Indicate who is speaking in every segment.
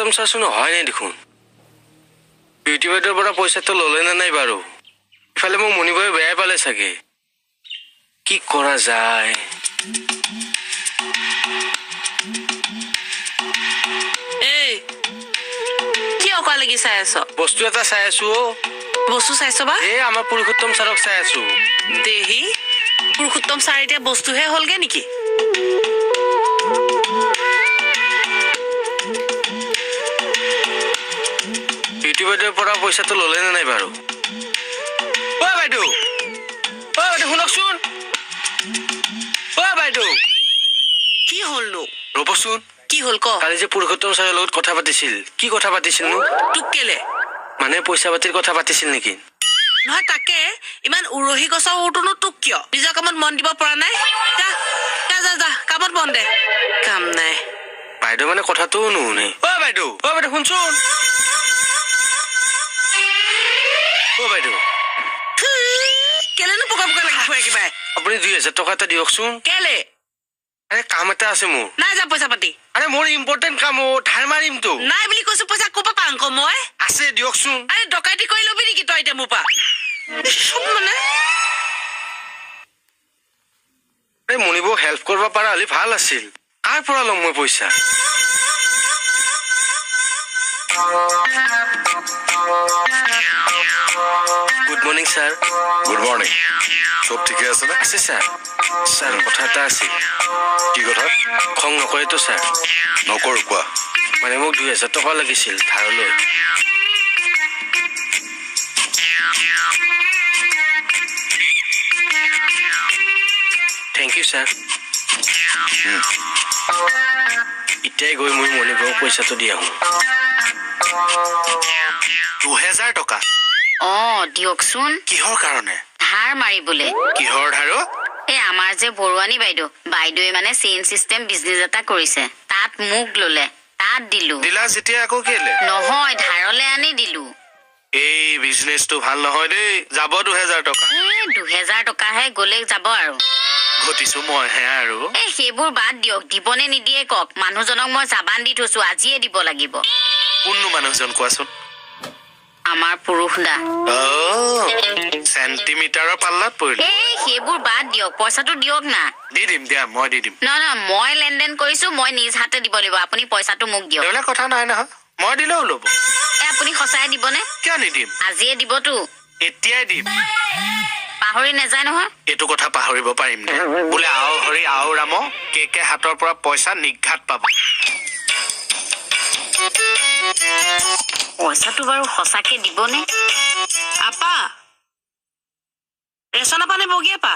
Speaker 1: পুৰুষোত্তম ছাৰচোন অহাই নাই দেখোন। বিউটি বাইদেউৰ পৰা পইচাটো ল'লে নে নাই বাৰু? ইফালে মোক মণিবাই বেয়াই পালে চাগে। কি কৰা যায়?
Speaker 2: এই কি অকৰা লাগি চাই আছ?
Speaker 1: বস্তু এটা চাই আছো অ'।
Speaker 2: বস্তু চাইছ বা?
Speaker 1: এই আমাৰ পুৰুষোত্তম ছাৰক চাই আছো।
Speaker 2: দেহি, পুৰুষোত্তম ছাৰ এতিয়া বস্তুহে হ'লগে নেকি?
Speaker 1: বিউটি বাইদেউৰ পৰা পইচাটো ল'লে নে নাই বাৰু? অ বাইদেউ, অ বাইদেউ শুনকচোন। অ বাইদেউ,
Speaker 2: কি হ'লনো?
Speaker 1: ৰ'বচোন।
Speaker 2: কি হ'ল ক?
Speaker 1: কালি যে পুৰুষোত্তম ছাৰৰ লগত কথা পাতিছিল, কি কথা পাতিছিলনো?
Speaker 2: তোক কেলে?
Speaker 1: মানে পইচা পাতিৰ কথা পাতিছিল নেকি?
Speaker 2: নহয় তাকে, ইমান উৰহি গছৰ উৰটোনো তোক কিয়? নিজৰ কামত মন দিব পৰা নাই? যা যা যা যা, কামত মন দে। কাম নাই।
Speaker 1: বাইদেউ মানে কথাটোও নুশুনে। অ বাইদেউ, অ বাইদেউ শুনচোন। অ বাইদেউ,
Speaker 2: কেলেনো পকা পকা লাগি ফুৰে কিবা?
Speaker 1: আপুনি 2000 টকা এটা দিয়কচোন।
Speaker 2: কেলে?
Speaker 1: আৰে কাম এটা আছে মোৰ।
Speaker 2: নাই যা পইচা পাতি।
Speaker 1: আৰে মোৰ ইম্পৰ্টেণ্ট কাম অ, ধাৰ মাৰিমতো।
Speaker 2: নাই বুলি কৈছো, পইচা ক'ৰ পৰা পাওঁ আকৌ মই?
Speaker 1: আছে দিয়কচোন।
Speaker 2: আৰে ডকাইতি কৰি ল'বি নেকি তই এতিয়া মোৰ পৰা? চব মানে
Speaker 1: আৰে মণিবৌক হেল্প কৰিব পাৰা হ'লে ভাল আছিল। কাৰ পৰা ল'ম মই পইচা? Good morning sir.
Speaker 3: Good morning. চব ঠিকে আছে নে?
Speaker 1: আছে ছাৰ। ছাৰ কথা এটা আছিল।
Speaker 3: কি কথা?
Speaker 1: খং নকৰেতো ছাৰ?
Speaker 3: নকৰো, কোৱা।
Speaker 1: মানে মোক 2000 টকা লাগিছিল ধাৰলৈ। Thank you sir. এতিয়াই গৈ মই মণিবৌক পইচাটো দি আহোঁ।
Speaker 4: 2000 টকা?
Speaker 5: অ দিয়কচোন।
Speaker 4: কিহৰ কাৰণে?
Speaker 5: ধাৰ মাৰিবলে।
Speaker 4: কিহৰ ধাৰ?
Speaker 5: এই আমাৰ যে বৰুৱানী বাইদেউ, বাইদেৱে মানে চেইন চিষ্টেম বিজনেছ এটা কৰিছে, তাত মোক ললে, তাত দিলো।
Speaker 4: দিলা যেতিয়া আকৌ কেলে?
Speaker 5: নহয়, ধাৰলে আনি দিলো।
Speaker 4: এই বিজনেছটো ভাল নহয় দেই, যাব 2000 টকা।
Speaker 5: এই 2000 টকাহে গ'লে যাব আৰু।
Speaker 4: ঘটিছো মইহে আৰু।
Speaker 5: এই সেইবোৰ বাদ দিয়ক, দিবনে নিদিয়ে কওক। মানুহজনক মই জাবান দি থৈছো, আজিয়ে দিব লাগিব।
Speaker 4: কোননো মানুহজন কোৱাচোন?
Speaker 5: আমাৰ পুৰুষ দা।
Speaker 4: চেণ্টিমিটাৰৰ পাল্লাত পৰিল।
Speaker 5: এই সেইবোৰ বাদ দিয়ক, পইচাটো দিয়ক না।
Speaker 4: দি দিম দিয়া, মই দি দিম।
Speaker 5: নহয় নহয়, মই লেনদেন কৰিছো, মই নিজ হাতে দিব লাগিব। আপুনি পইচাটো মোক দিয়ক।
Speaker 4: এইবিলাক কথা নাই নহয়, মই দিলেও ল'ব।
Speaker 5: এই আপুনি সঁচাই দিবনে?
Speaker 4: কিয় নিদিম?
Speaker 5: আজিয়ে দিবতো?
Speaker 4: এতিয়াই দিম।
Speaker 5: পাহৰি নাযায় নহয়?
Speaker 4: এইটো কথা পাহৰিব পাৰিম নে? বোলে আও হৰি আও ৰাম, কে কে হাতৰ পৰা পইচা নিঘাত পাব।
Speaker 5: পইচাটো বাৰু সঁচাকে দিবনে?
Speaker 2: আপা, ৰেচন আপা নে বগী আপা?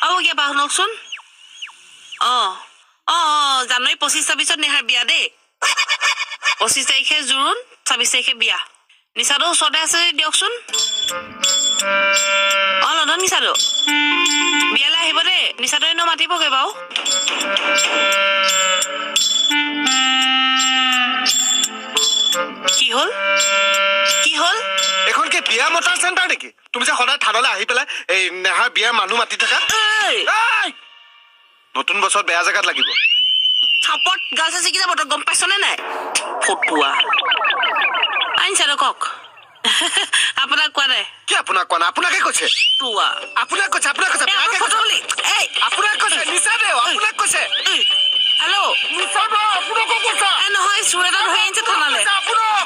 Speaker 2: অ বগী আপা শুনকচোন। অ অ অ, জানুৱাৰী 25 26ত নেহাৰ বিয়া দেই। 25 তাৰিখে জোৰোণ, 26 তাৰিখে বিয়া। নিচাটো ওচৰতে আছে যদি দিয়কচোন। অ লণ্ডন নিচাটো বিয়ালৈ আহিব দেই। নিচাটো এনেও মাতিবগৈ বাৰু। কি হ'ল? কি হ'ল?
Speaker 6: এইখন কি বিয়া মতাৰ চেণ্টাৰ নেকি? তুমি যে সদায় থানালৈ আহি পেলাই এই নেহাৰ বিয়াৰ মানুহ মাতি থাকা।
Speaker 2: এই!
Speaker 6: নতুন বছৰত বেয়া জেগাত লাগিব।
Speaker 2: থাপত গাল চেচি যাব, তই গম পাইছনে নাই? ফটুৱা আনিছা কওক। আপোনাক কোৱা নাই।
Speaker 6: কি আপোনাক কোৱা নাই? আপোনাকে কৈছে।
Speaker 2: তোৱা
Speaker 6: আপোনাক কৈছে, আপোনাক কৈছে,
Speaker 2: এই,
Speaker 6: আপোনাকে
Speaker 2: আপোনাক
Speaker 6: কৈছে।
Speaker 2: ফটো বুলি। এই,
Speaker 6: আপোনাক কৈছে, নিচা দেও, আপোনাক কৈছে।
Speaker 2: এই, হেল্ল'।
Speaker 6: নিচা দেও, আপোনাকো কৈছে।
Speaker 2: এই নহয়, চোৰ এটা ধৰি আনিছে থানালৈ।
Speaker 6: আপোনাক।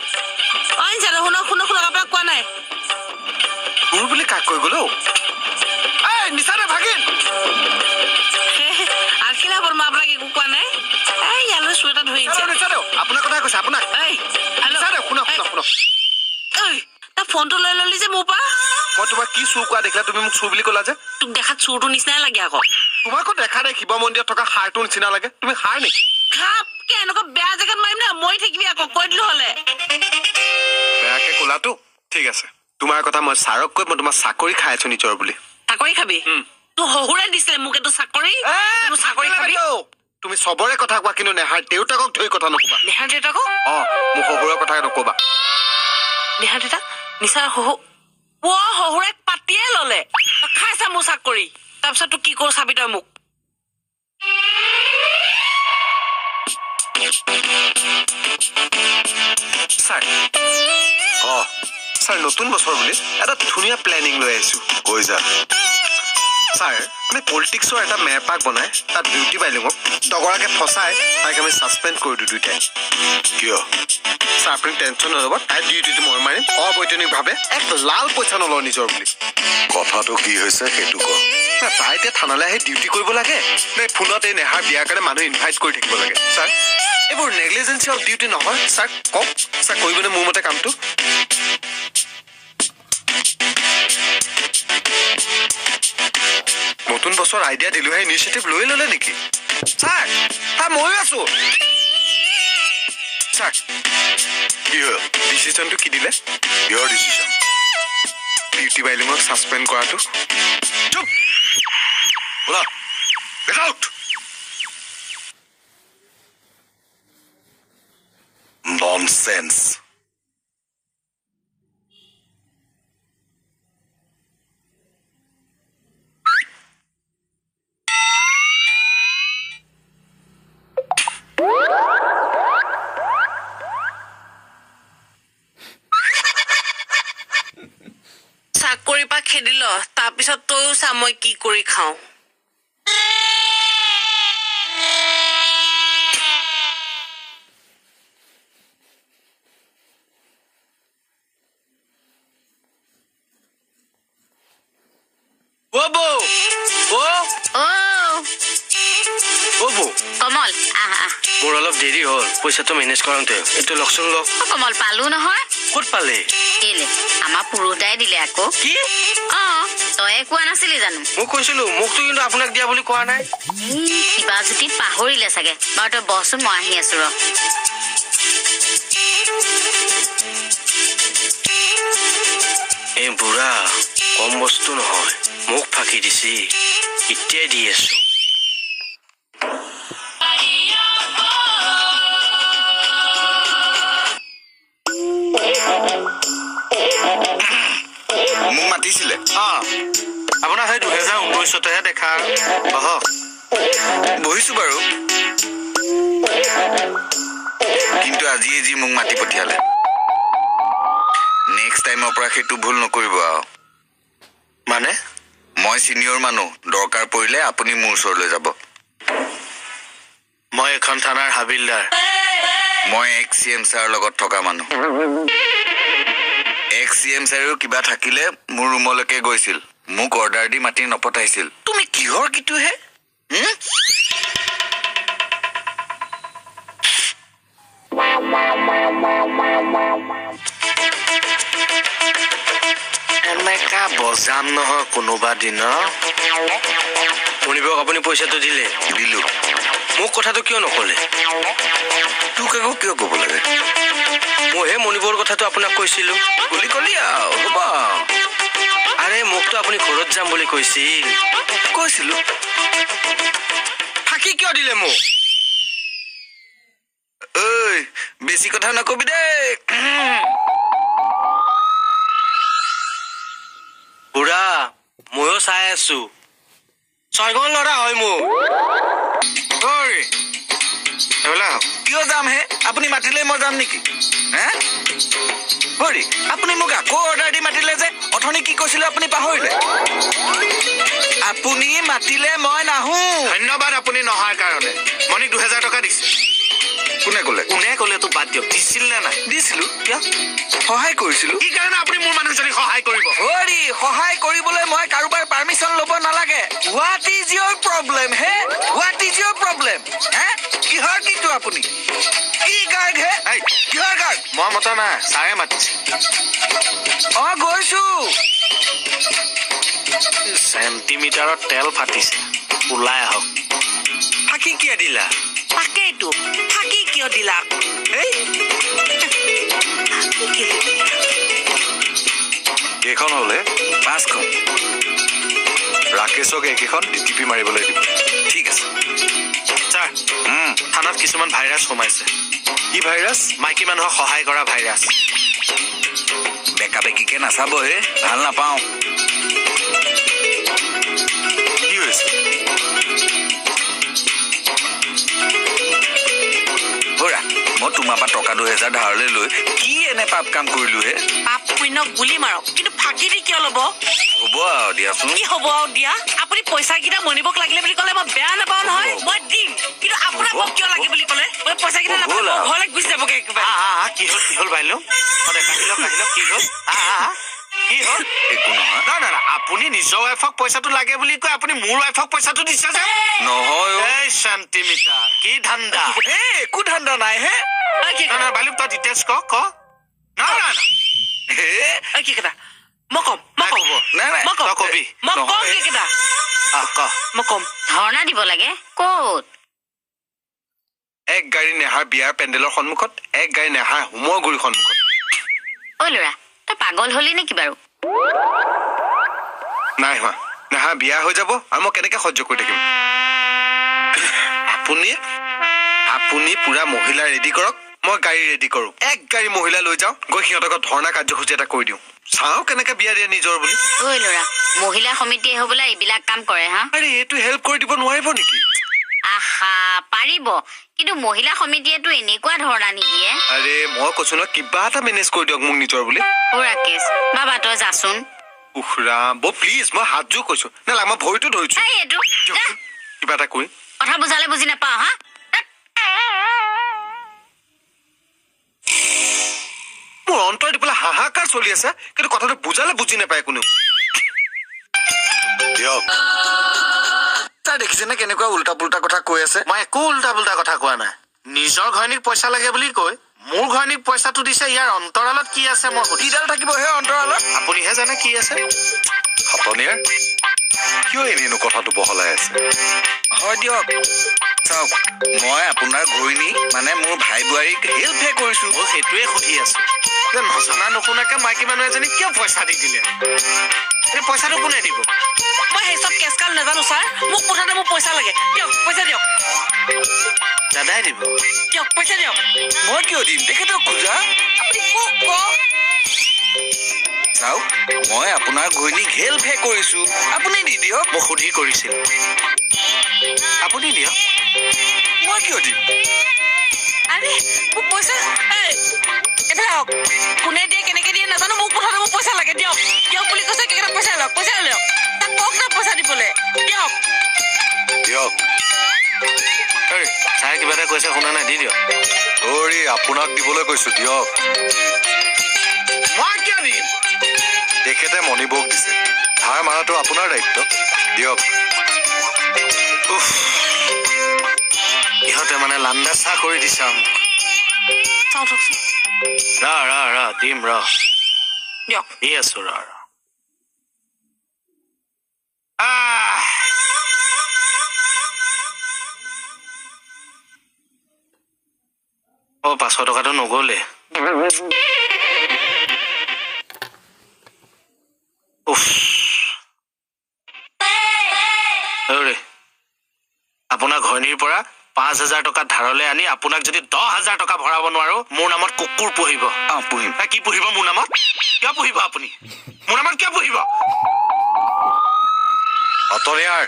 Speaker 2: অ আনিছে, শুনক শুনক শুনক, আপোনাক কোৱা নাই।
Speaker 6: তোৰ বুলি কাক কৈ গ'লো? এই নিচা দে ভাগিন।
Speaker 2: আখিলা বৰ্মা, আপোনাক একো কোৱা নাই। এই ইয়ালৈ চোৰ এটা ধৰি আনিছে।
Speaker 6: নিচা দেও, আপোনাৰ কথা কৈছে, আপোনাক।
Speaker 2: এই হেল্ল'।
Speaker 6: নিচা দেও, শুনক শুনক শুনক।
Speaker 2: এই, তই ফোনটো লৈ ললি যে মোৰ পৰা?
Speaker 6: মই তোমাক কি চুৰ কোৱা দেখিলা? তুমি মোক চুৰ বুলি ক'লা যে?
Speaker 2: তোক দেখাত চোৰটোৰ নিচিনাই লাগে আকৌ।
Speaker 6: তোমাকো দেখা নাই শিৱ মন্দিৰত থকা সাৰটোৰ নিচিনা লাগে। তুমি সাৰ নেকি?
Speaker 2: ঘাপকে এনেকুৱা বেয়া জেগাত মাৰিম না, মৰি থাকিবি আকৌ, কৈ দিলো হ'লে।
Speaker 6: বেয়াকে ক'লাতো? ঠিক আছে, তোমাৰ কথা মই ছাৰক কৈ মই তোমাৰ চাকৰি খাই আছো নিজৰ বুলি।
Speaker 2: চাকৰি খাবি? তোৰ শহুৰে দিছিলে মোক এইটো চাকৰি। তোৰ চাকৰি খাবি?
Speaker 6: তুমি চবৰে কথা কোৱা, কিন্তু নেহাৰ দেউতাকক ধৰি কথা নকবা।
Speaker 2: নেহাৰ দেউতাকক?
Speaker 6: অ, মোৰ শহুৰৰ কথা নকবা।
Speaker 2: নেহাৰ দেউতাক? নিচাৰ শহু? অ শহুৰেক পাতিয়ে ললে। তই খাইছা মোৰ চাকৰি, তাৰপিছত তোক কি কৰো চাবি তই মোক।
Speaker 6: ছাৰ,
Speaker 3: অঁ
Speaker 6: ছাৰ, নতুন বছৰ বুলি এটা ধুনীয়া প্লেনিং লৈ আহিছোঁ।
Speaker 3: কৈ যা।
Speaker 6: ছাৰ, আমি পলিটিক্সৰ এটা মেৰপাক বনাই তাত বিউটি বাইলুঙক দগৰাকে ফচাই তাইক আমি ছাছপেণ্ড কৰি দিওঁ দুইটাই।
Speaker 3: কিয়?
Speaker 6: ছাৰ, আপুনি টেনশ্যন নল'ব, তাই ডিউটিটো মই মাৰিম অবৈতনিকভাৱে, এক লাল পইচা নলওঁ নিজৰ বুলি।
Speaker 3: কথাটো কি হৈছে সেইটো ক।
Speaker 6: না, তাই এতিয়া থানালৈ আহি ডিউটি কৰিব লাগে নে ফোনত এই নেহাৰ বিয়াৰ কাৰণে মানুহ ইনভাইট কৰি থাকিব লাগে? ছাৰ, এইবোৰ নেগলিজেঞ্চি অফ ডিউটি নহয়? ছাৰ কওক, ছাৰ কৰিবনে মোৰ মতে কামটো? নতুন বছৰ আইডিয়া দিলোহে, ইনিচিয়েটিভ লৈ ল'লে নেকি? ছাৰ, ছাৰ ময়ো আছো। ছাৰ,
Speaker 3: কি হ'ল?
Speaker 6: ডিচিশ্যনটো কি দিলে?
Speaker 3: কিহৰ ডিচিশ্যন?
Speaker 6: বিউটি বাইলিঙক ছাছপেণ্ড কৰাটো।
Speaker 3: চুপ! ওলা, গেট আউট! ননসেন্স।
Speaker 2: চাকৰিৰ পৰা খেদিল, তাৰপিছত তয়ো চা মই কি কৰি খাওঁ।
Speaker 1: অ বৌ, অ
Speaker 5: অ
Speaker 1: অ বৌ।
Speaker 5: কমল, আহ আহ।
Speaker 1: মোৰ অলপ দেৰি হ'ল পইচাটো মেনেজ কৰোঁতে, এইটো লওকচোন, লওক।
Speaker 5: অ কমল, পালো নহয়।
Speaker 1: ক'ত পালে?
Speaker 5: কেলে, আমাৰ পুৰুষদাই দিলে আকৌ।
Speaker 1: কি?
Speaker 5: অ, তয়ে কোৱা নাছিলি জানো?
Speaker 1: মই কৈছিলো, মোকতো কিন্তু আপোনাক দিয়া বুলি কোৱা নাই।
Speaker 5: এই, কিবা যদি পাহৰিলে চাগে। বাৰু তই বহচোন, মই আহি আছো ৰ।
Speaker 1: এই বুঢ়া কম বস্তু নহয়, মোক ফাঁকি দিছি, এতিয়াই দি আছো।
Speaker 3: মোক মাতিছিলে?
Speaker 4: অঁ, আপোনাৰ সেই 2019তহে দেখা। বহক।
Speaker 3: বহিছো বাৰু, কিন্তু আজিয়ে যি মোক মাতি পঠিয়ালে, নেক্সট টাইমৰ পৰা সেইটো ভুল নকৰিব আৰু।
Speaker 4: মানে?
Speaker 3: মই চিনিয়ৰ মানুহ, দৰকাৰ পৰিলে আপুনি মোৰ ওচৰলৈ যাব।
Speaker 4: মই এখন থানাৰ হাবিলদাৰ।
Speaker 3: মই এক্স চি এম ছাৰৰ লগত থকা মানুহ। এক্স চি এম ছাৰেও কিবা থাকিলে মোৰ ৰুমলৈকে গৈছিল, মোক অৰ্ডাৰ দি মাতি নপঠাইছিল। তুমি কিহৰ কিটোহে? হুম?
Speaker 4: এনেকা বজাম নহয় কোনোবা দিনা।
Speaker 1: মণিবক আপুনি পইচাটো দিলে?
Speaker 3: দিলো।
Speaker 1: মোক কথাটো কিয় নকলে?
Speaker 3: তোক আকৌ কিয় ক'ব লাগে?
Speaker 1: মইহে মণিবৰ কথাটো আপোনাক কৈছিলো।
Speaker 3: কলি কলি আৰু হ'ব।
Speaker 1: আৰে মোকতো আপুনি ঘৰত যাম বুলি কৈছিল।
Speaker 3: কৈছিলো।
Speaker 1: ফাঁকি কিয় দিলে মোক?
Speaker 3: ঐ, বেছি কথা নকবি দেই।
Speaker 1: বুঢ়া, ময়ো চাই আছো, ছয়গণ ল'ৰা হয় মোৰ।
Speaker 3: ঐ,
Speaker 4: এইফালে আহক।
Speaker 3: কিয় যাম হে? আপুনি মাতিলে মই যাম নেকি? হে হৰি, আপুনি মোক আকৌ অৰ্ডাৰ দি মাতিলে যে, অথনি কি কৈছিলো আপুনি পাহৰিলে? আপুনি মাতিলে মই নাহো।
Speaker 4: ধন্যবাদ আপুনি নহাৰ কাৰণে। মণিক 2000 টকা দিছে।
Speaker 3: কোনে ক'লে?
Speaker 4: কোনে ক'লে তো বাদ দিয়ক, দিছিল নে নাই?
Speaker 3: দিছিলো। কিয়? সহায় কৰিছিলো।
Speaker 4: কি কাৰণে আপুনি মোৰ মানুহজনীক সহায় কৰিব?
Speaker 3: হৰি, সহায় কৰিবলৈ মই কাৰোবাৰ পাৰ্মিশ্যন ল'ব নালাগে। What is your problem hey? What is your problem হে? কিহৰ কিন্তু আপুনি কি গাৰ্ড হে?
Speaker 4: এই,
Speaker 3: কিহৰ গাৰ্ড?
Speaker 4: মই মতা নাই, ছাৰে মাতিছে।
Speaker 3: অ গৈছো।
Speaker 4: চেণ্টিমিটাৰত তেল ফাটিছে, ওলাই আহক।
Speaker 1: ফাঁকি কিয় দিলা?
Speaker 2: তাকেইতো, ফাঁকি কিয় দিলা আকৌ?
Speaker 1: এই
Speaker 2: ফাঁকি কেলে দিলা?
Speaker 3: কেইখন হ'লে? 5খন।
Speaker 6: ৰাকেশক এইকেইখন ডিটিপি মাৰিবলৈ দিব।
Speaker 3: ঠিক আছে।
Speaker 4: ছাৰ, থানাত কিছুমান ভাইৰাছ সোমাইছে।
Speaker 6: কি ভাইৰাছ?
Speaker 4: মাইকী মানুহক সহায় কৰা ভাইৰাছ।
Speaker 3: বেকা বেকিকে নাচাব হে, ভাল নাপাওঁ।
Speaker 6: কি হৈছে?
Speaker 3: ব'ৰা। টকা 2000 ধাৰলৈ লৈ কি এনে পাপ কাম কৰিলো হে?
Speaker 2: পাপ পুণ্য গুলি মাৰক, কিন্তু ফাঁকি দি কিয় ল'ব?
Speaker 3: হ'ব আৰু দিয়াচোন।
Speaker 2: কি হ'ব আৰু দিয়া? আপুনি পইচাকেইটা মণিবক লাগিলে বুলি ক'লে মই বেয়া নাপাওঁ নহয়, মই দিম। কিন্তু আপোনাক মোক কিয় লাগে বুলি ক'লে মই পইচাকেইটা নাপাওঁ, ঘৰলৈ গুচি যাবগৈ একেবাৰে।
Speaker 4: কি হ'ল, কি হ'ল বাইদেউ? কি হ'ল, কি হ'ল?
Speaker 3: একো নহয়।
Speaker 4: না না না, আপুনি নিজৰ ৱাইফক পইচাটো লাগে বুলি কৈ আপুনি মোৰ ৱাইফক পইচাটো দিছে যে?
Speaker 3: নহয়।
Speaker 4: এই চেণ্টিমিটাৰ কি ধান্দা?
Speaker 3: এই একো ধান্দা নাই হে।
Speaker 4: না না বাইদেউ, তই ডিটেইলছ ক ক। না না না,
Speaker 2: কি কেইটা মই কম, মই কম, মই কম,
Speaker 4: কবি,
Speaker 2: মই কম কি কেইটা
Speaker 4: ক,
Speaker 2: মই কম।
Speaker 5: ধৰ্ণা দিব লাগে ক'ত?
Speaker 6: এক গাড়ী নেহাৰ বিয়াৰ পেণ্ডেলৰ সন্মুখত, এক গাড়ী নেহাৰ হোমৰ গুৰিৰ সন্মুখত।
Speaker 5: ঐ ল'ৰা, তই পাগল হলি নেকি বাৰু?
Speaker 6: নাই হোৱা। নেহা বিয়া হৈ যাব আৰু মই কেনেকে সহ্য কৰি থাকিম? আপুনি আপুনি পুৰা মহিলা ৰেডি কৰক, মই গাড়ী ৰেডি কৰো। এক গাড়ী মহিলা লৈ যাওঁ, গৈ সিহঁতৰ ঘৰত ধৰ্ণা কাৰ্যসূচী এটা কৰি দিওঁ, চাওঁ কেনেকে বিয়া দিয়ে নিজৰ বুলি।
Speaker 5: ঐ ল'ৰা, মহিলা সমিতিয়ে হ'বলা এইবিলাক কাম কৰে। হা,
Speaker 6: আৰে এইটো হেল্প কৰি দিব নোৱাৰিব নেকি?
Speaker 5: আহা, পাৰিব, কিন্তু মহিলা সমিতিয়েতো এনেকুৱা ধৰ্ণা নিদিয়ে।
Speaker 6: আৰে মই কৈছো নহয়, কিবা এটা মেনেজ কৰি দিয়ক মোক নিজৰ বুলি।
Speaker 5: অ ৰাকেশ বাবা, তই যাচোন।
Speaker 6: উফ ৰাম, বৌ প্লিজ, মই হাতযোৰ কৈছো, নালাগে মই ভৰিটো ধৰিছো।
Speaker 5: এইটো
Speaker 6: কিবা এটা কৰি
Speaker 5: কথা বুজালে বুজি নাপাওঁ। হা,
Speaker 6: মোৰ অন্তৰ দি পেলাই হাহাকাৰ চলি আছে, কিন্তু কথাটো বুজালে বুজি নাপায় কোনেও।
Speaker 7: দিয়ক।
Speaker 3: ছাৰ দেখিছেনে কেনেকুৱা উল্টা পুল্টা কথা কৈ আছে?
Speaker 4: মই একো উল্টা পুল্টা কথা কোৱা নাই। নিজৰ ঘৈণীক পইচা লাগে বুলি কৈ মোৰ ঘৈণীক পইচাটো দিছে, ইয়াৰ অন্তৰালত কি আছে মই
Speaker 3: সুধিডাল থাকিব হে অন্তৰালত।
Speaker 4: আপুনিহে জানে কি আছে।
Speaker 7: খাটনিয়াৰ, কিয় এনেনো কথাটো বহলাই আছে?
Speaker 3: হয় দিয়ক। চাওক, মই আপোনাৰ ঘৈণী মানে মোৰ ভাই বোৱাৰীক হেল্পহে কৰিছো।
Speaker 4: মই সেইটোৱে সুধি আছো যে নজনা নুশুনাকে মাইকী মানুহ এজনীক কিয় পইচা দি দিলে? এই পইচাটো কোনে দিব?
Speaker 2: মই সেই চব কেচকাল নাজানো ছাৰ, মোক মুঠতে মোক পইচা লাগে। দিয়ক পইচা দিয়ক।
Speaker 4: দাদাই দিব।
Speaker 2: দিয়ক পইচা দিয়ক।
Speaker 3: মই কিয় দিম? তেখেতক খোজা।
Speaker 2: আপুনি কওক কওক।
Speaker 3: চাওক, মই আপোনাৰ ঘৈণীক হেল্পহে কৰিছো, আপুনি দি দিয়ক।
Speaker 4: মই সুধি কৰিছিল, আপুনি দিয়ক।
Speaker 3: মই কিয় দিম?
Speaker 2: আৰে মোক পইচা আহক, কোনে দিয়ে কেনেকে দিয়ে নাজানো, মোক মুঠতে মোক পইচা লাগে। দিয়ক দিয়ক বুলি কৈছে, কেইটা পইচা লওক, পইচা লওক। তাক কওক না পইচা দিবলৈ। দিয়ক
Speaker 7: দিয়ক।
Speaker 4: ছাৰে কিবা এটা কৈছে শুনা নাই, দি দিয়ক।
Speaker 7: অৰি আপোনাক দিবলৈ কৈছো, দিয়ক।
Speaker 4: মই কিয় দিম?
Speaker 7: তেখেতে মণিবৌক দিছে, ধাৰ মাৰাটো আপোনাৰ দায়িত্ব, দিয়ক।
Speaker 4: ইহঁতে মানে লান্দা চাহ কৰি দিছে মোক। ৰ ৰ ৰ দিম, ৰ দি আছো, ৰ ৰ। অ 500 টকাটো নগ'লে। আপোনাৰ ঘৈণীৰ পৰা 5000 টকা ধাৰলৈ আনি আপোনাক যদি 10000 টকা ভৰাব নোৱাৰো, মোৰ নামত কুকুৰ পুহিব।
Speaker 3: পুহিম।
Speaker 4: কি পুহিব মোৰ নামত? কিয় পুহিব আপুনি মোৰ নামত? কিয় পুহিব?
Speaker 7: অতনিয়াৰ,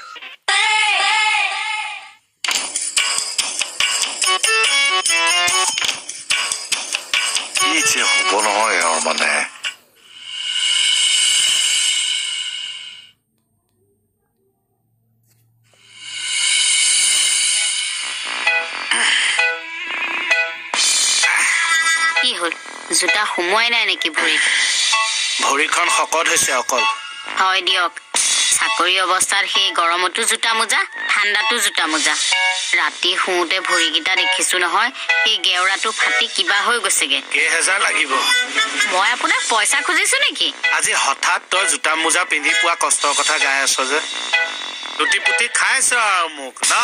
Speaker 7: কি যে হ'ব নহয় এওঁৰ মানে।
Speaker 5: কি হ'ল, জোতা সোমোৱাই নাই নেকি ভৰিত?
Speaker 4: ভৰিখন শকত হৈছে অকল।
Speaker 5: হয় দিয়ক, চাকৰি অৱস্থাত সেই গৰমতো জোতা মোজা, ঠাণ্ডাতো জোতা মোজা। ৰাতি শুওঁতে ভৰিকেইটা দেখিছো নহয়, সেই গেওৰাটো ফাটি কিবা হৈ গৈছেগে।
Speaker 4: কেইহেজাৰ লাগিব?
Speaker 5: মই আপোনাক পইচা খুজিছো নেকি?
Speaker 4: আজি হঠাৎ তই জোতা মোজা পিন্ধি পোৱা কষ্টৰ কথা গাই আছ যে, লুটি পুটি খাইছ আৰু মোক ন?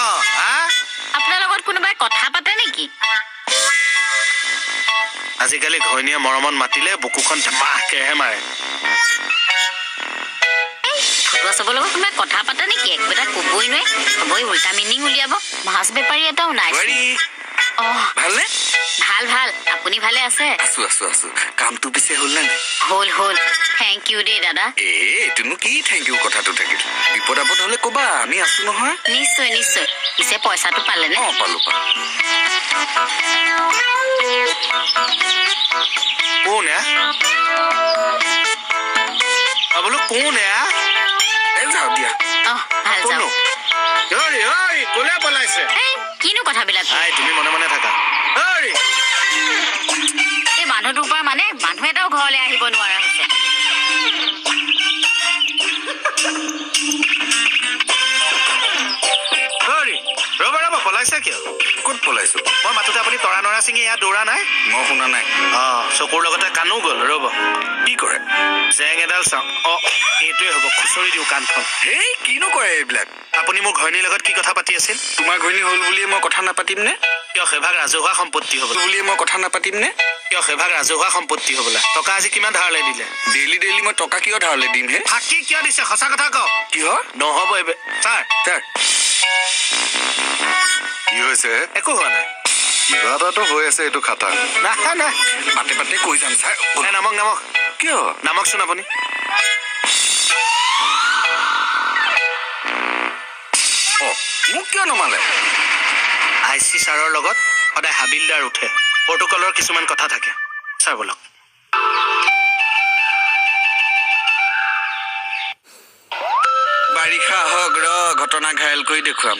Speaker 5: আপোনাৰ লগত কোনোবাই কথা পাতে নেকি?
Speaker 4: আজিকালি ঘৈণীয়ে মৰমত মাতিলে বুকুখন ধেমাহকেহে মাৰে।
Speaker 5: ফটুৱা চবৰ লগত কোনোবাই কথা পাতে নেকি? একো এটা কবই নোৱাৰে, চবই উল্টা মিনিং উলিয়াব। মাছ বেপাৰী এটাও নাই।
Speaker 3: ভালনে?
Speaker 5: ভাল ভাল, আপুনি ভালে আছে?
Speaker 3: আছো আছো আছো। কামটো পিছে হ'ল নে নাই?
Speaker 5: হ'ল হ'ল, thank U দেই দাদা।
Speaker 3: এইটোনো কি thank U কথাটো থাকিল, বিপদ আপদ হ'লে ক'বা, আমি আছো নহয়।
Speaker 5: নিশ্চয় নিশ্চয়। পিছে পইচাটো পালেনে?
Speaker 3: অঁ, পালো পালো।
Speaker 4: কোন এয়া? বোলো কোন এয়া?
Speaker 3: এই যাওঁ দিয়া।
Speaker 5: অহ, ভাল
Speaker 4: কোননো?
Speaker 5: যাওঁ।
Speaker 4: ঐ ঐ, কোনে পলাইছে?
Speaker 5: এই কিনো কথাবিলাক?
Speaker 4: I, তুমি মনে মনে থাকা। ঐ,
Speaker 5: এই মানুহটোৰ পৰা মানে মানুহ এটাও ঘৰলৈ আহিব নোৱাৰা হৈছে।
Speaker 4: ঐ, ৰ'বা ৰ'বা, পলাইছে কিয়?
Speaker 3: ক'ত পলাইছো?
Speaker 4: মই মাতোতে আপুনি তৰা নৰা ছিঙি এয়া দৌৰা নাই?
Speaker 3: মই শুনা নাই।
Speaker 4: অ, চকুৰ লগতে কাণো গ'ল। ৰ'ব,
Speaker 3: কি কৰে?
Speaker 4: জেং এডাল চাওঁ। অ, এইটোৱে হ'ব, খুচৰি দিওঁ কাণখন।
Speaker 3: হেই, কিনো কৰে এইবিলাক?
Speaker 4: আপুনি মোৰ ঘৈণীৰ লগত কি কথা পাতি আছিল?
Speaker 3: তোমাৰ ঘৈণী হ'ল বুলিয়ে মই কথা নাপাতিম নে?
Speaker 4: কিয়, সেইভাগ ৰাজহুৱা সম্পত্তি হ'ব
Speaker 3: বুলিয়ে মই কথা নাপাতিম নে?
Speaker 4: কিয়, সেইভাগ ৰাজহুৱা সম্পত্তি হ'বলা। টকা আজি কিমান ধাৰলৈ দিলে?
Speaker 3: ডেইলি ডেইলি মই টকা কিয় ধাৰলৈ দিম হে?
Speaker 4: ফাঁকি কিয় দিছে, সঁচা কথা কওক।
Speaker 3: কিহৰ?
Speaker 4: নহ'ব এইবে ছাৰ।
Speaker 3: ছাৰ,
Speaker 7: কি হৈছে?
Speaker 4: একো হোৱা নাই।
Speaker 7: কিবা এটাতো হৈ আছে, এইটো খাটাং।
Speaker 4: নাই নাই,
Speaker 3: পাতে পাতে কৈ যাম ছাৰ।
Speaker 4: নাই, নামক নামক।
Speaker 3: কিয়?
Speaker 4: নামকচোন আপুনি।
Speaker 3: অ, মোক কিয় নমালে?
Speaker 4: I C ছাৰৰ লগত সদায় হাবিলদাৰ উঠে, প্ৰট'কলৰ কিছুমান কথা থাকে। ছাৰ ব'লক।
Speaker 3: বাৰিষা হওক ৰ, ঘটনা ঘাইল কৰি দেখুৱাম।